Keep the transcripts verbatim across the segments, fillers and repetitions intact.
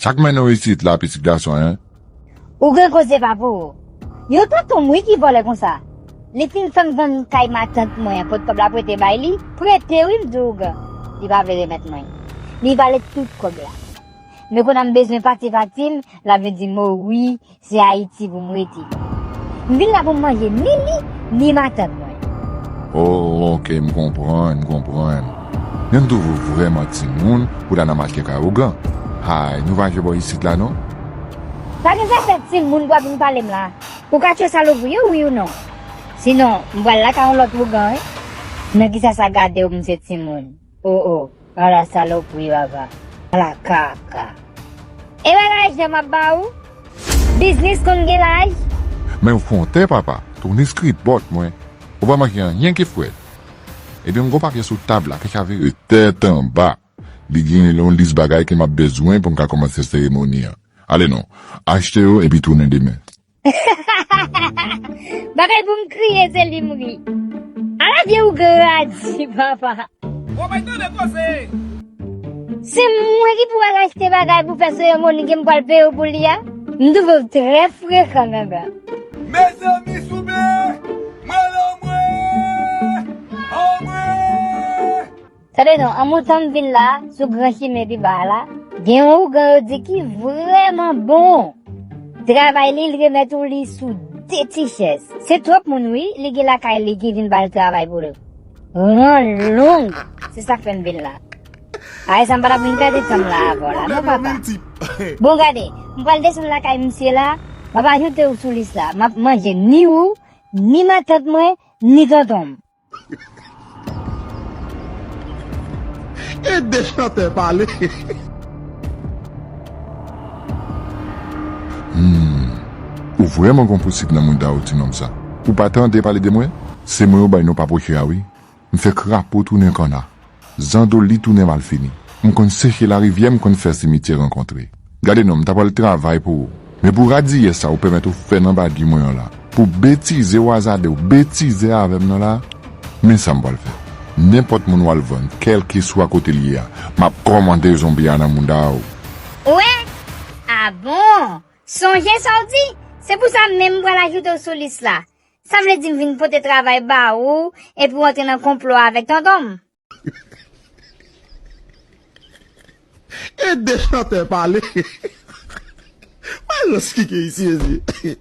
Sa k mennen w isit la, pitit gason, en? Ou gen koze pa pou ou. Yon tonton m wi ki vòlè konsa. Li fin fè m vann kay matant mwen an, pot kòb la prete bay li, prete wi m di w ougan. Li pa vle remèt mwen. Li vale tout kòb la. Men kounye a m bezwen pati pati m, l ap vin di m o wi, se Ayiti pou m rete. M vin la pou m manje ni li, ni matant mwen. Oh, ok, m konprann, m konprann. Men m twouve w vrèman timoun pou w ta nan mache kay ougan. Hay, nou pa jwe bò isit la non. Pa gen zafè timoun pou w ap vin pale m la. Ou ka tchwe salopri yo, wi ou non? Sinon, m pral lakay yon lòt ougan, wi. Nan kisa sa gade w, m se timoun? Oh, oh. Ala salopri papa. Ala kaka. E bagay jan m ap ba ou? Biznis konn gen laj? Men w fwonte papa, tounen street bòt mwen. Ou pa manke anyen ki fwèt. Ebyen m gon papye sou tab la ki chavire tèt anba. Li gen yon lis bagay ke m ap bezwen pou m ka kòmanse seremoni an. Ale non, achte yo epi tounen demen. Bagay pou m kriye se li m ri. Ala vye ougan radi papa. Ou pa tande koze. Se mwen ki pou al achte bagay pou fè seremoni ke m pral peye w pou li a. M twouve w trè frekan ganga. Mezanmi souple, mwen lanmwe, anmwe. Tande non, an montan m vin la, sou gran chimen pi ba a la, gen yon ougan yo di ki vrèman bon. Travay li, li remèt ou li sou de ti chèz. Se twòp moun wi, li gen lakay li ki vin ba l travay pou li. Ran long, se sa k fè m vin la. Ay sa m pa t ap vin pèdi tan m la avè w la non papa. Bon gade, m pral desann lakay misye la, m ap ajoute w sou lis la, m ap manje ni ou, ni matant mwen, ni tonton m. E de chantè pale. Hmm. Ou vrèman gon prensip nan mouda w ti nonm sa. Ou pa tande pale de mwen? Se mwen yo bay non pa pwoche a wi. M fè krapo tounen kanna. Zandoli tounen malfini. M konn seche larivyè, m konn fè simityè rankontre. Gade non, m ta pral travay pou ou. Men pou radiyès sa ou pèmèt ou fè nan bagi mwen an la, pou betize w azade w betize avè m nan la, men sa m pral fè. Nenpòt moun w al vann, kèlkeswa kote l ye a, m ap kòmande zonbi a nan mouda w. Ou wè? A bon? Sonje sa w di? Se pou sa menm m pral ajoute w sou lis la. Sa vle di m vin pote travay ba ou epi w antre nan konplo avèk tonton m. E de chantè pale. Malans ki gen isi ezi.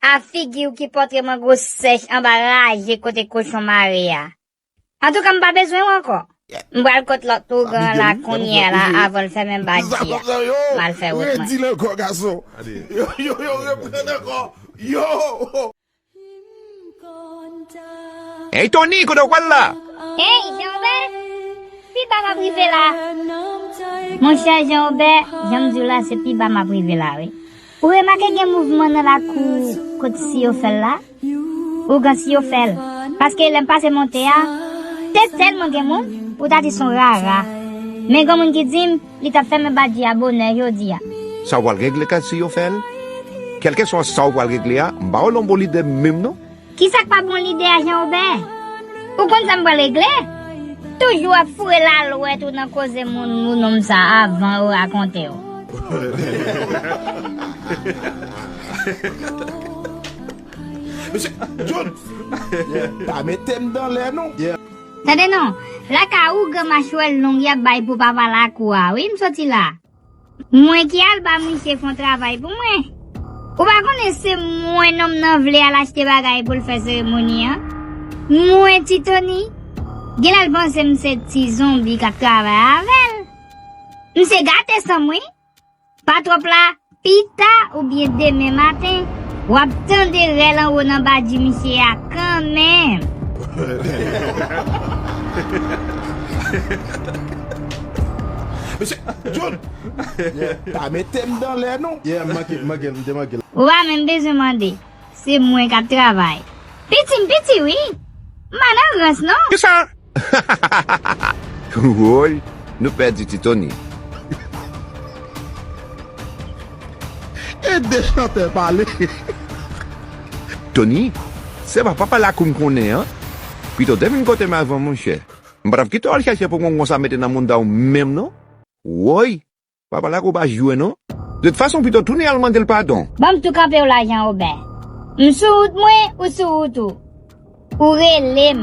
A figi w ki pòtre mangwo sèch anba raje kote kochon mare a. Antouka m pa bezwen w ankò. M pral kot lòt ougan la kounye a la avan l fèmen badji a. M al fè wout mwen. Redi l ankò gason. Yo yo yo reprann ankò. Yo. Ey Tony, kote w pral la? Ey, Jean Obè, pi ba m ap rive la. Monchè Jean Obè, jan m di w la, se pi ba m ap rive la wi. Ou remake gen mouvman nan lakou kot Siyofèl la? Ougan Siyofèl. Paske lè m pase monte a, te tèlman gen moun, ou ta di se yon rara. Men gen moun ki di m, li t ap fèmen badji a bonè jodi a. Sa w pral regle kay Siyofèl? Kèlkeswa sa w pral regle a, m ba w lonbo lide menm non. Kisa k pa bon lide a Jan Obè? Ou konn sa m pral regle? Toujou ap foure lalwèt ou nan koze moun ou nonm sa avan yo rakonte w. Mesye John, pa mete m dan lè non. Tande non, lakay ou gran machwè long y ap bay pou papa lakou a wi m soti la. Mwen ki al ba misye fè yon travay pou mwen. Ou pa konnen se mwen nonm nan vle al achte bagay pou l fè seremoni an? Mwen Ti Tony? Genlè l panse m se ti zonbi k ap travay avè l. Misye gate san m wi. Pa twòp la, pita oubyen demen maten, w ap tande rèl anwo nan badji misye a kanmenm. Mesye John, pa mete m dan lè non. Yeah, m manke, m manke, m te manke l. Ou pa menm bezwen mande. Se mwen k ap travay. Piti m piti wi. M pa nan rans non. Kisa? Woy, nou pèdi Ti Tony. E de chantè pale. Tony, se pa papa lakou m konnen an. Pito w te vin kote m avan monchè. M pa t ap kite w al chèche pou kongon sa mete nan mouda w menm non. Woy. Papa Lago pa jwe non. De tout fason, pito tounen al mande l padon. Ban m tou kanpe w la, Jan Wobè. M sou wout mwen, ou sou wout ou. Ou rele m.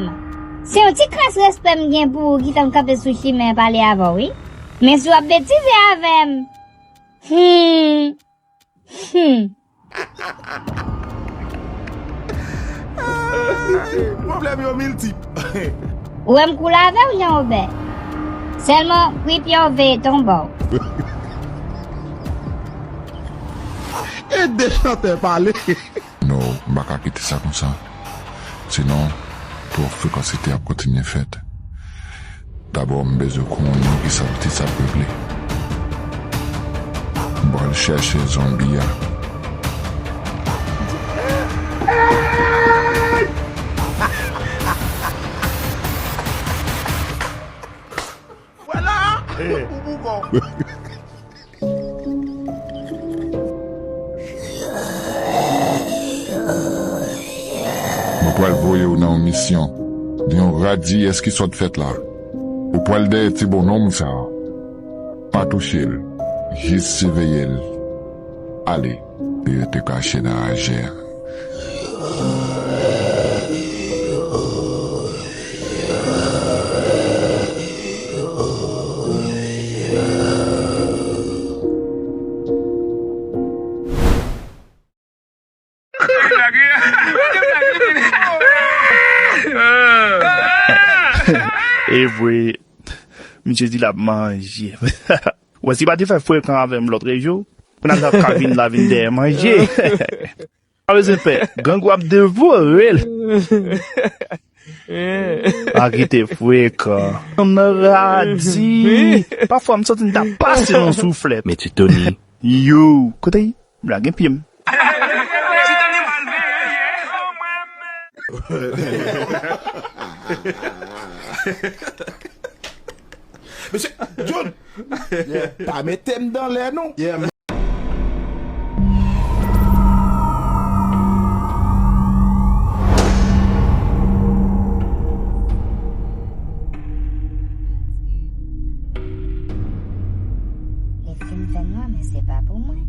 Se yon ti kras respè m gen pou ou ki fè m kanpe sou chimen pale avè w, wi. Men si w ap betize avè m, hmm, hmm. Pwoblèm yo miltip. Ou wè m koule avè w, Jan Wobè. Sèlman, prepare w veye tonbe w. E de chantè pale. No, m pa ka kite sa konsa. Sinon, twòp frekansite ap kontinye fèt. Dabò, m bezwen konnen kisa pitit sa ap regle. M pral chèche zonbi a. Vwala! Ou bougon. Mwen pral voye w nan yon misyon. Gen yon radiyès ki sot fèt la. Ou pral dèyè ti bonnonm sa a. Pa touche l. Jis siveye l. Ale. Li rete kache nan raje a. E vre, misye di l ap manje. Wè, si pa te fè frekan avè m lòtrejou, kounye a l t ap ka vin la, vin dèyè manje. Pa bezwen pè, grangou ap devore l. Pa kite frekan. Nan radi. Pafwa, m santi m ta pase nan souflèt. Men Ti Tony. Yo, kote l? M lage pye m. Mesye, John, pa mete m dan lè non. Li fin fè nwa, men se pa pou mwen.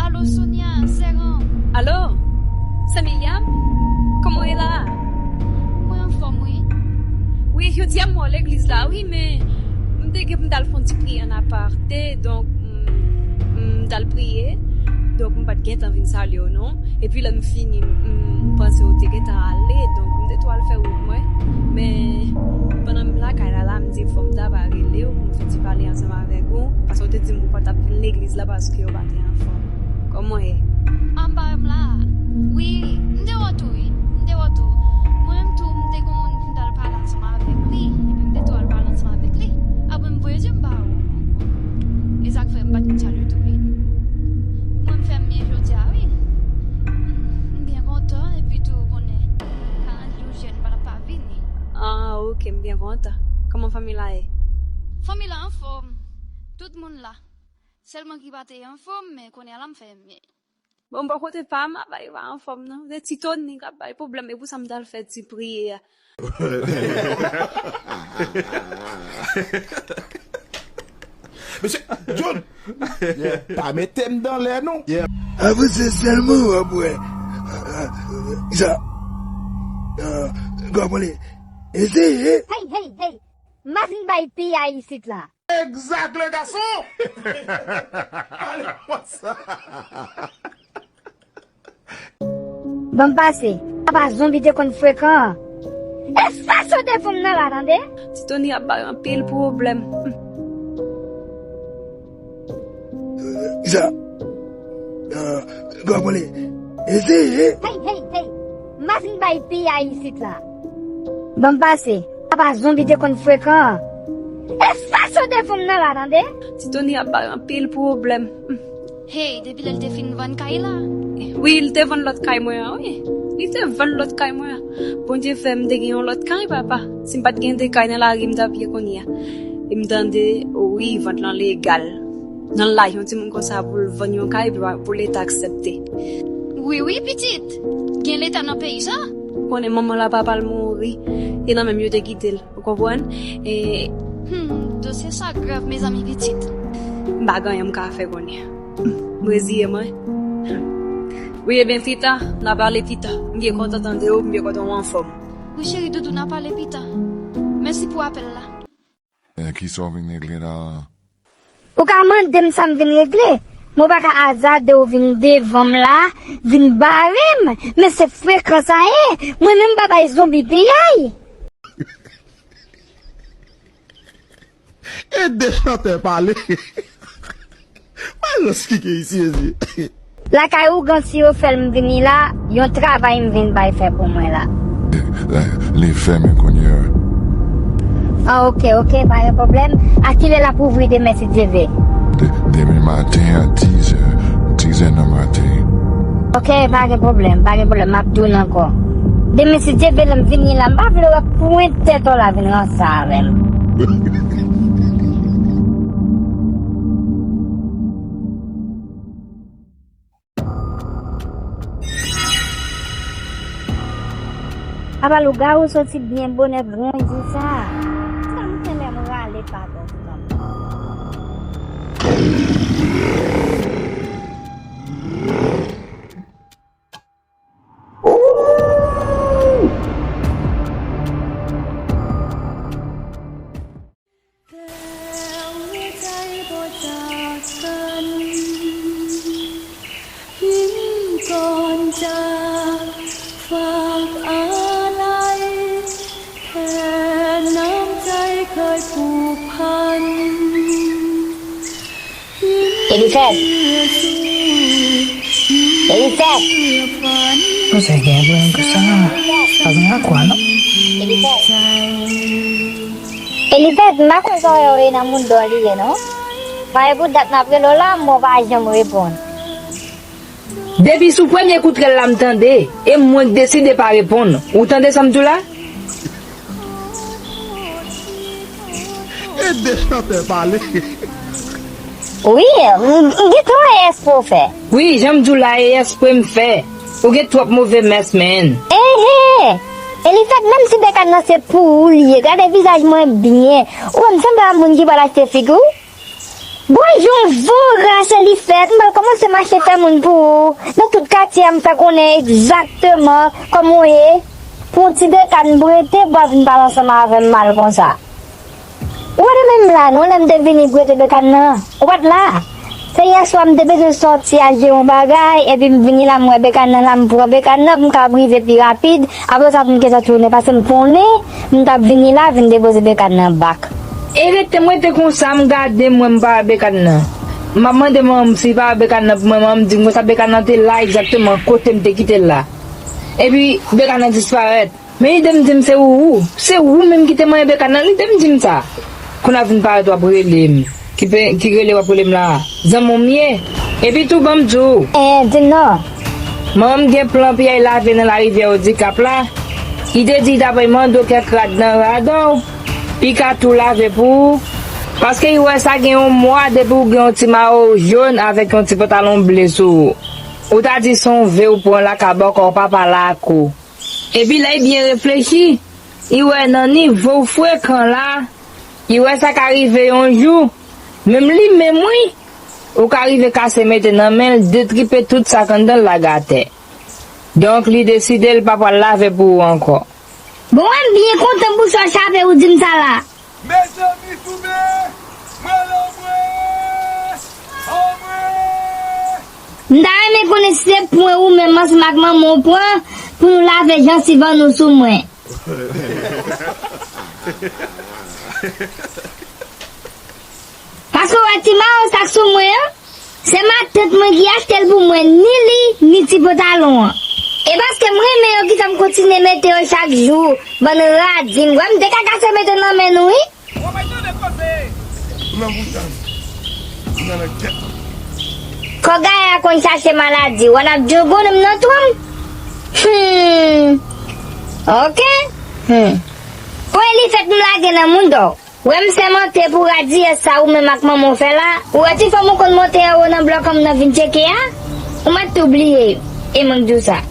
Alo, Sonia, sèran. Alo, sè Milyam? Kòman w ye la? Mwen anfòm, wi. Wi, jodi a m wè w legliz la, wi, men m te gen pou m t al fè yon ti priyè an aparte, donk, m, m t al priye, donk m pa t gentan vin salye w, non. Epi lè m fini, m, m panse w te gentan ale, donk m te tou al fè wout mwen. Men, pandan m lakay la, la, m di fò m ta va rele w pou m fè ti pale ansanm avèk ou, paske w te di m ou pa t ap vin legliz la paske w pa te anfòm. Kòman w ye? Anba m la. Wi, m te wè w tou, wi. M te wè w tou. Mwen menm tou, m te gon moun pou m t al pale ansanm avèk li. Epi m te tou al pale ansanm avèk li. Apre m voye di m ba ou. E sa k fè m pa t vin salye tou, wi. Mwen m fè m byen jodi a, wi. M byen kontan, epi tou, ou konnen, karant jou jèn pa t ap pa vini. Ah, ok, m byen kontan. Kòman fanmi la ye? Fanmi la anfòm. Tout moun la. Sèlman ki pa te anfòm, men kounye a la m fè m byen. Bon, bò kote pa m, apa yo pa anfòm, non. Se Ti Tony k ap bay pwoblèm, e pou sa m t al fè ti priyè a. Mesye, John, pa mete m dan lè, non. Avanse sèlman w ap wè. Sa, gwa pale, eseye. Hey, hey, hey. M ap vin bay piyay isit la. Exact, le garçon! Ale konsa! Ban m pase. Apa zonbi te konn frekan an. Estasyon devan m nan la, tande. Ti Tony ap bay anpil pwoblèm. Sa, gwa pale, eseye. Hey, hey, hey. M ap vin bay piyay isit la. Ban m pase. Apa zonbi te konn frekan an. Espas yo te fè m nan la, tande. Ti Tony ap bay anpil pwoblèm. Hey, depi lè l te fin vann kay la? Wi, li te vann lòt kay mwen an, wi. Li te vann lòt kay mwen an. Bondye fè m te gen yon lòt kay, papa. Si m pa t gen de kay nan lari, m t ap ye kounye a. E m tande, wi, vant lan legal. Nan laj yon timoun konsa pou l vann yon kay pou, pou Leta aksepte. Wi, wi, pitit. Gen Leta nan peyi sa? Ou konnen manman l a papa l mouri. E nan menm yo te kite l. Ou konprann? E hmm, dosye sa grav, mezanmi, pitit. M pa gen anyen m ka fè kounye a. M reziye mwen. Wi, ebyen, pita, n a pale pita. M byen kontan tande w, m byen kontan w anfòm. Wi, cheri doudou, n a pale pita. Mèsi pou apèl la. E kisa w vin regle la? Ou ka mande m sa m vin regle? Men w pa ka azade w vin devan m la, vin bare m. Men se frekan sa ye. Mwen menm m pa bay zonbi piyay. E de chantè pale. Wè jan s ki gen isi, mezye. Lakay ougan si yo fè l m vini la, yon travay m vin bay fè pou mwen la. Li fèmen kounye a. Ah, ok, ok, pa gen pwoblèm. A kilè l ap ouvri demen si Dye vle? De, demen maten a dizè, dizè nan maten. Ok, pa gen pwoblèm, pa gen pwoblèm, m ap di w ankò. Demen si Dye vle lè m vini la, m pa vle wè pwent tèt ou la vin ranse avè m. Apa lougawou soti byen bonè gran jou sa a. Sa m fè lè m rale pa bò kanm. Elifèt. Elifèt. Ou se gen pwoblèm konsa? Pa gen lakwa, non? Elifèt. Elifèt, m pa kwè sa w ye nan mouda w li ye, non. Paske pou dat m ap rele w la, men w pa janm reponn. Depi sou premye kout rèl la m tande, e mwen k deside pa reponn. Ou tande sa m di w la? E de chantè pale. Wi, m, m gen twa espre w fè. Wi, jan m di w la, e espre m fè. Ou gen twòp move mès, man. Ehe! Elifèt, menm si bekàn nan se pou ou li ye, gade vizaj mwen byen. Ou wè m sanble a moun ki pral achte figi w? Bwè yon vo ras Elifèt, m pral kòmanse mache fè moun pou ou. Nan tout katye a, m fè konnen egzakteman kòman w ye. Pou yon ti bekàn m prete, pou w ap vin pale ansanm avè m mal konsa. Ou pa t menm la non, lè m te vini prete bekàn nan. Ou pa t la. Se yèswa m te bezwen sòti al jere yon bagay, epi m vini la, m wè bekàn nan la, m pran bekàn nan pou m ka rive pi rapid. Apre sa, pou m gentan tounen, paske m konnen m t ap vini la, vin depoze bekàn nan bak. E rete m rete konsa, m gade, m wè m pa wè bekàn nan. M ap mande manman m si li pa wè bekàn nan pou mwen, manman m di m konsa bekàn nan te la egzakteman kote m te kite l la. Epi, bekàn nan disparèt. Men lide m di m se ou, ou. Se ou menm ki te manyen bekàn nan, lide m di m sa. Kounye a vin parèt w ap rele m. Ki pe, ki rele w ap rele m la. Zanmi w m ye. Epi tou ban m di w. Eh, di m non. Manman m gen plan pou y al lave nan larivyè Odikap la. Li te di l t ap al mande w kèk rad nan rad an w. Li ka tou lave pou ou. Paske li wè sa gen yon mwa depi w gen yon ti mayo jòn avèk yon ti pantalon ble sou ou. Ou ta di se yon ve ou pran lakay bòkò w pa pale ak ou. Epi lè l byen reflechi, li wè nan nivo w frekan la, li wè sa ka rive yon jou, menm li menm wi, ou ka rive kase mete nan men l, detripe tout sa k anndan l lage atè. Donk, li deside l pa pral lave pou ou ankò. Bon, mwen m byen kontan pou sa w chape ou di m sa la. Mezanmi, Soume! Mwen lanmwe! Anmwe! M ta renmen konnen si se pwen ou menm ansanm ak manman w pran pou nou lave jansiv an nou sou mwen. Paske w wè ti mayo sa k sou mwen an, se matant mwen ki achte l pou mwen, ni li, ni ti pantalon an. E paske m renmen yo ki fè m kontinye mete yo chak jou, bann radin. W wè m te ka kase mete nan men nou, wi. Ou pa tande kòb Kò gaye a konn chache maladi, w ap djougoun m nan twou m? Hmm. Ok. Hmm. Kòman li fèt m lage nan moun dò? Wè m sèmante pou radiyès sa ou menm ak manman w fè la? Ou wè ti fanm ou konn monte anwo nan blòk an m nan vin tcheke a? Ou mèt tou bliye, e mwen k di w sa.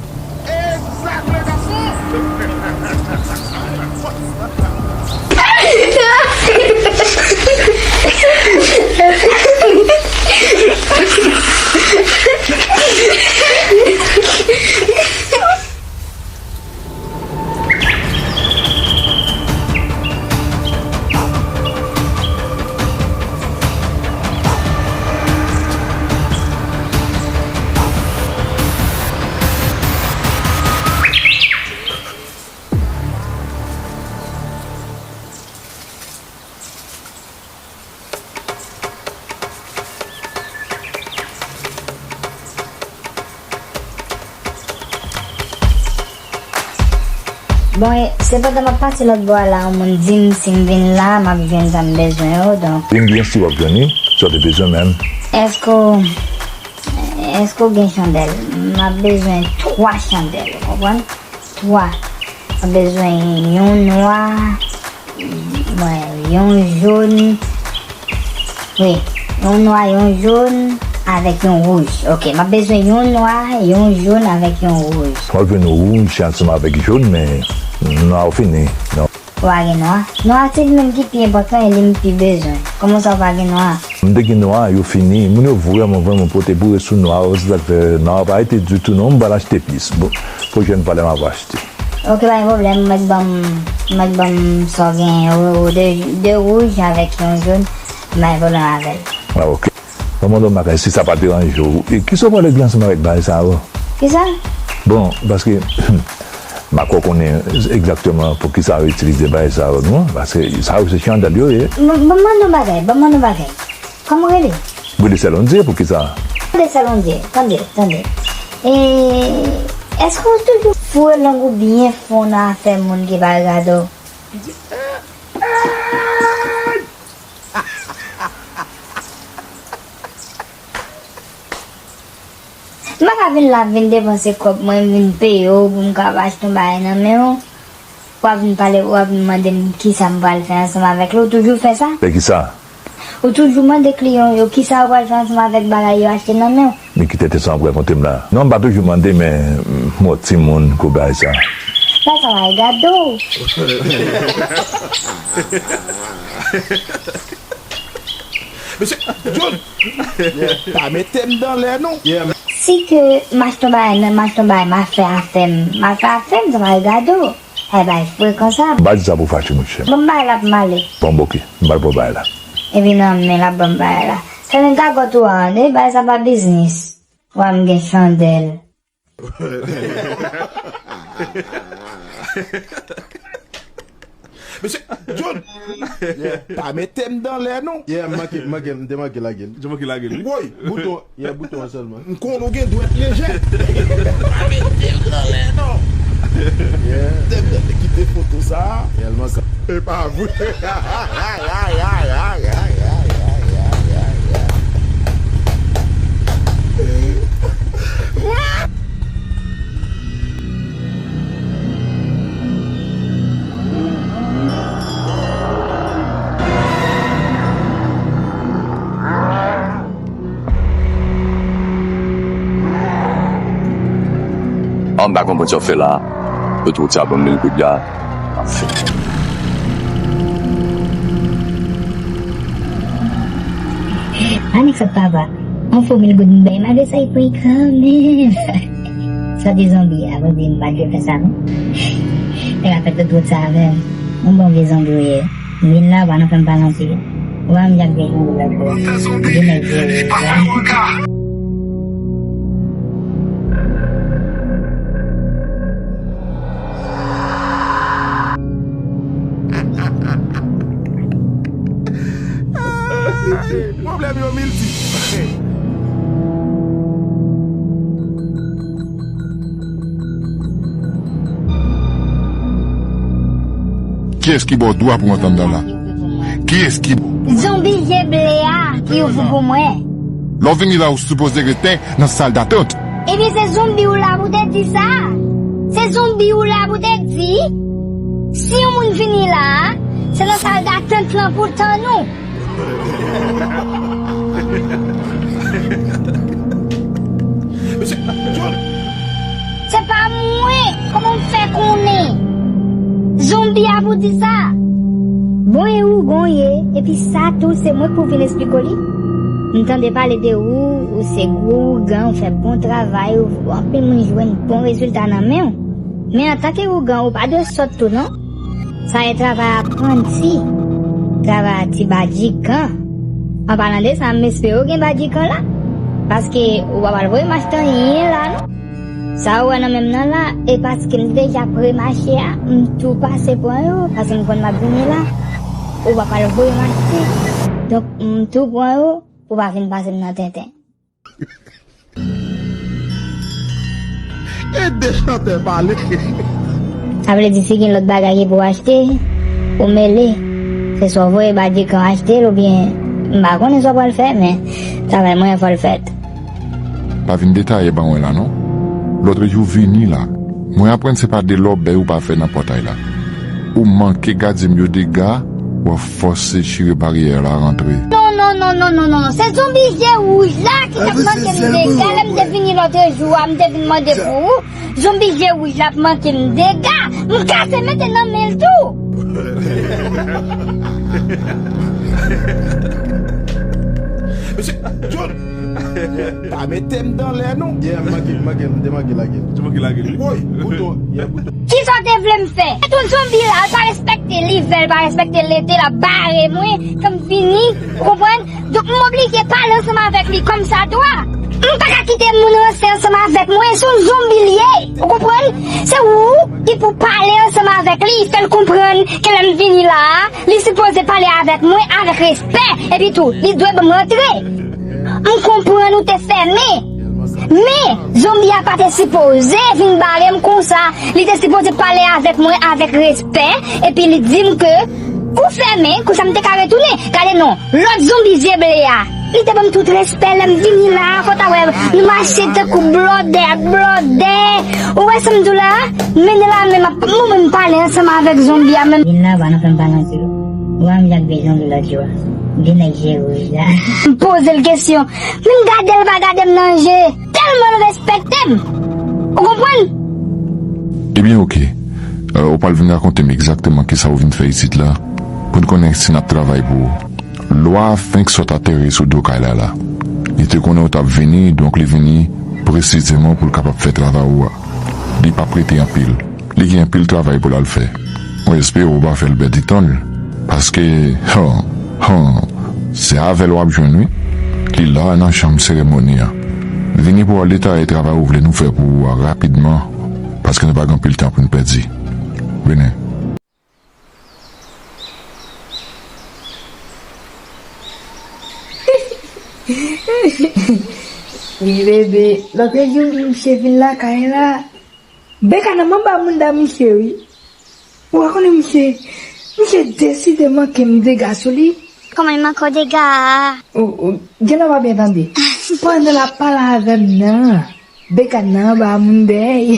Bon, e, sepandan m ap pase lòt bò a la, yon moun di m si m vin la, m ap jwenn sa m bezwen yo, donk. Vin byen si w ap jwenn li, sa w te bezwen menm. Èske w, èske w gen chandèl? M ap bezwen twa chandèl, ou konprann? Twa. M ap bezwen yon nwa, mwen, yon jòn. Wi, yon nwa, yon jòn, avèk yon wouj. Ok, m ap bezwen yon nwa, yon jòn avèk yon wouj. W ap jwenn wouj ansanm avèk jòn, men nwa yo fini. Non. Ou pa gen nwa? Nwa se li menm ki pi enpòtan e li m pi bezwen. Kòman sa ou pa gen nwa? M te gen nwa, yo fini. Moun yo vrèman, vrèman pote boure sou nwa yo. Se sa k fè nwa yo pa rete ditou non. M pral achte plis. Bon, pwochèn fwa lè m ap achte. Ok, pa gen pwoblèm. Ou mèt ban m, ou mèt ban m sa w gen. Ou, ou de, de wouj avèk yon jòn. M pa gen pwoblèm avè l. Ah, ok. Ban m mande w yon bagay, si sa pa deranje w. E kisa w pral regle ansanm avèk bagay sa yo? Kisa? Bon, paske m pa ko konnen egzakteman pou kisa yo itilize bagay sa yo, non? Paske sa yo se chandèl yo ye. Ban m mande w yon bagay, ban m mande w yon bagay. Kòman w rele? Brilé Selondie, pou kisa? Brilé Selondie, tande, tande. E, èske w toujou foure lang ou byen fon nan afè moun ki pa regade w? M pa ka vin la vin depanse kòb mwen, m vin peye w pou m ka achte yon bagay nan men w. W ap vin pale, w ap vin mande m kisa m pral fè ansanm avèk li. Ou toujou fè sa? Fè kisa? Ou toujou mande kliyan w yo kisa yo pral fè ansanm avèk bagay yo achte nan men w. Men ki tèt sa w ap rakonte m la? Non, m pa toujou mande, men m yon timoun kou bagay sa. Sa, sa va gade w. Mesye, John, pa mete m dan lè non. Si ke m achte yon bagay nan, m achte yon bagay, m a fè afè m. M a fè afè m, sa va gade w. Ay, bay frekan sa. M pa di sa pou fache, monchè. Ban m bagay la pou m ale. Bon, ok, m pral pran bagay la. Epi nan men l ap ban m bagay la. Fèmen gagòt ou a, tande, bagay sa pa biznis. Wa m gen chandèl. Mesye, John, pa mete m dan lè non. Yeah, m manke, manke, m te manke lage l. Ou te manke lage l, wi. Woy, bouton, yeah, bouton an sèlman. M konnen w gen dwèt lejè. Pa mete m nan lè non. Yeah. Te m kite foto sa. Yeah, l manke. E pa vre. What? An m pa konprann sa w fè la. Yo twò ti a ban m li l koudya. Anfin. Anèk sòt papa. Yon fo mil goud m bay malgre sa li pran kanmenm. Sòti zonbi a, bon di m pa dwe fè sa non. Te ka fè tout wout sa avè m. Yon bon vye zonbi w ye. Vin la, w pa nan fè m balanse. Ou pa menm jan vye zonbi lòt bò. Vye nèg vye wout la. Pwoblèm yo miltip. Kiyès ki ba w dwa pou w antre anndan la? Kiyès ki ba w Zonbi je ble a ki ouvri pou mwen. Lè w vini la, ou sipoze rete nan sal datant. Ebyen, se zonbi ou la pou te di sa. Se zonbi ou la pou te di. Si yon moun vini la, se nan sal datant lan pou tann ou. Mesye, John! Se pa mwen! Kòman m fè konnen? Zonbi a pou di sa? Bon, e ougan w ye, epi sa tou, se mwen k pou vin esplike w li? M tande pale de ou, ou se gwo ougan, ou fè bon travay, ou, anpil moun jwenn bon rezilta nan men w. Men antanke ougan, ou pa dwe sòt tou, non. Sa e travay apranti, travay a ti badjikan. An palan de sa, m espere w gen badjikan la, paske ou pa pral voye m achte anyen la, non. Sa ou wè nan men m nan la, e paske m deja pre mache a, m tou pase pran yo, paske m konn m ap vini la, ou pa pral voye m achte. Donk, m tou pran yo, pou w pa vin pase m nan tenten. E de chantè pale. Sa vle di si gen lòt bagay ki pou achte, ou mele. Se swa w voye badjikan achte l oubyen m pa konnen sa w pral fè, men travay mwen an fò l fèt. Pa vin detaye ban mwen la non. Lòtrejou vini la, mwen aprann se pa de lòbèy ou pa fè nan pòtay la. Ou manke gade m yo dega, w ap fòse chire baryè la rantre. Non, non, non, non, non, non, non. Se zonbi je wouj la ki t ap manke m dega lè m te vini lòtrejou a, m te vin mande pou ou. Zonbi je wouj la ap manke m dega. M kase mete nan men l tou. Mesye, John! Pa mete m dan lè non. Yeah, m manke, m manke, m te manke lage l. Ou te manke lage l, wi. Woy, bouton, yeah, bouton. Kisa w te vle m fè? Tout zonbi la, l pa respekte livè, l pa respekte lete, l ap bare mwen, kan m vini, ou konprann? Donk, m oblije pale ansanm avèk li kòmsadwa. M pa ka kite moun ranse ansanm avèk mwen, se yon zonbi l ye, ou konprann? Se ou ki pou pale ansanm avèk li, fè l konprann ke lè m vini la a, li sipoze pale avèk mwen avèk respè, epi tou, li dwe ban m rantre. M konprann ou te fèmen. Men, zonbi a pa te sipoze vin bare m konsa. Li te sipoze pale avèk mwen avèk respè, epi li di m ke ou fèmen, konsa m te ka retounen. Gade non, lòt zonbi je ble a. Li te ban m tout respè lè m vini la, fò ta wè, nou mache tankou blòdè ak blòdè. Ou wè sa m di w la? Men nan la men m ap, mwen menm pale ansanm avèk zonbi a menm. Vin la, pa nan fè m pale anpil. Ou wè m jan k bezwen w lòt jou a. Vin nèg je wouj la. M poze l kesyon. Men m gade l pa gade m nan je. Tèlman l respekte m. Ou konprann? Ebyen, oke. Euh, ou pral vin rakonte m egzakteman kisa ou vin fè isit la, pou n konnen si n ap travay pou ou. Lwa a fenk sot ateri sou do kay la la. Li te konnen ou t ap vini, donk li vini presizeman pou l kapab fè travay ou a. Li p ap rete anpil. Li gen anpil travay pou l al fè. Mwen espere ou pa fè l pèdi tan l, paske, han, han, se avè l w ap jwenn wi. Li la nan chanm seremoni an. Vini pou w al detaye travay ou vle nou fè pou ou a rapidman, paske nou pa gen anpil tan pou n pèdi. Vini. Wi, bebe. Lòt jou, misye vin lakay la. Beka nan manba mounda misye, wi. Ou pa konnen misye, misye deside manke m dega sou li. Kòman li manke w dega a? Ou, ou, gen lè w pa byen tande. Pandan l ap pale avè m nan, Beka nan anba moun dèyè.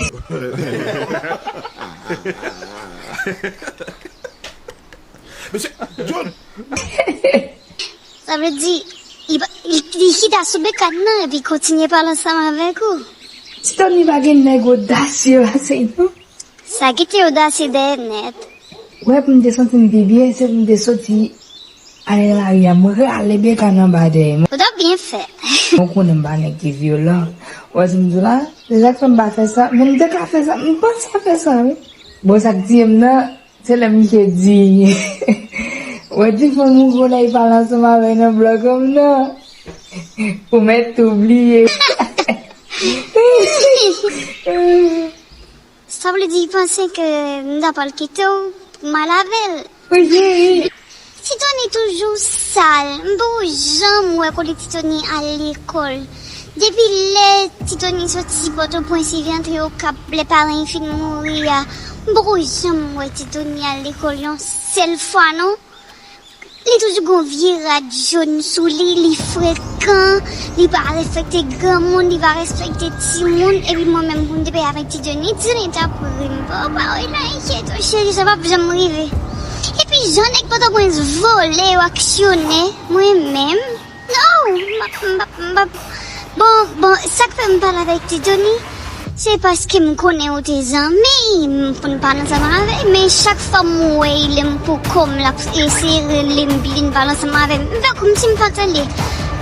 Mesye, John! Sa vle di, li, li, li chita sou Beka nan epi kontinye pale ansanm avèk ou. Ti Tony pa gen nèg odasye pase non. Sa kite odasye dèyè nèt. Wè, pou m te santi m pi byen, se pou m te soti ale nan lari a, mwen rale Beka nan anba dèyè m. Ou t ap byen fè. Mwen konnen m pa nèg ki vyolan. Wè, si m di w la, se sa k fè m pa fè sa, men m te ka fè sa, m panse fè sa, wi. Bon, sa k tiye m nan, se lè misye di, wè, di fanm ou konnen l pale ansanm avè l nan blòk an m nan. Ou mèt tou bliye. Sa vle di, li panse ke m ta pral kite w pou m al avè l. Wi, cheri. Ti Tony toujou sal. M poko janm wè kote Ti Tony al lekòl. Depi lè Ti Tony soti Pòtoprens, li rantre Okap, lè paran li fin mouri a, m poko janm wè Ti Tony al lekòl yon sèl fwa, non. Li toujou gon vye rad jòn sou li, li frekan, li pa respekte granmoun, li pa respekte timoun, epi mwen menm pou m te peye avèk Ti Johnny, Ti Johnny t ap ri m, papa, wi, nan enkyèt, o cheri, sa p ap janm rive. Epi jan nèg Pòtoprens vole yo aksyonè, mwen menm, non, m ap, m ap, m ap, bon, bon, sa k fè m pale avèk Ti Johnny, se paske m konnen ou te zanmi m pou n pale ansanm avè l, men chak fwa m wè l, lè m pou kò m, l ap eseye rele m, vin pale ansanm avè m. M fè kòmsi m pa tande,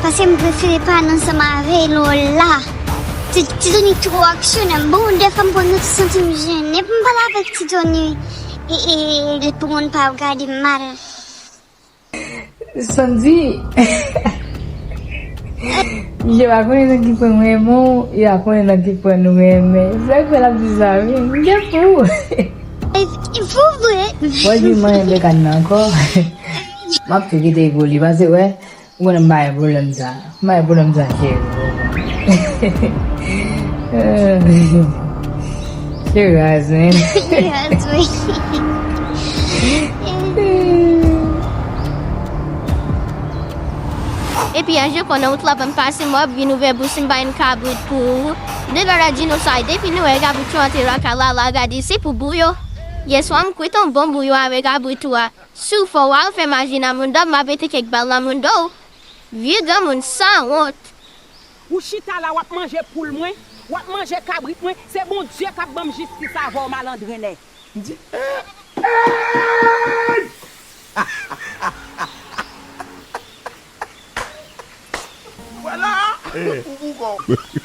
paske m prefere pale ansanm avè l la. Ti, Ti Johnny twò aksyonè. Bon, dèfwa m konn santi m jennen pou m pale avèk Ti Johnny. E, e, e pou moun pa ap gade m mal. Sandy, je pa konnen nan ki pwen mwen renmen w, je pa konnen nan ki pwen nou renmen. Se sa k fè l ap di sa, wi. M gen pou ou. E, e pou vre. Mwen di mwen renmen Bekàn nan ankò. M ap tou kite pou li, paske, wè, ou konnen m pa gen pwoblèm sa. M pa gen pwoblèm sa, cheri. She raz, man. She raz, wi. Epi a je konnen wout la ban m pase, m ap vin ouvè bouch m bay yon kabrit pou ou. De la la di nou sa, depi nou wè kabrit yo antre lakay la, la gade se pou bouyon. Yèswa m kwit yon bon bouyon avèk kabrit ou a. Si w fò, w al fè maji nan mouda m, m ap mete kèk bal nan mouda w. Vye granmoun sanwont. Ou chita la, w ap manje poul mwen, w ap manje kabrit mwen, se Bondye k ap ban m jistis avè w, malandren nèg. M di, eh, eh! Vwala! Eh. Ou boukon.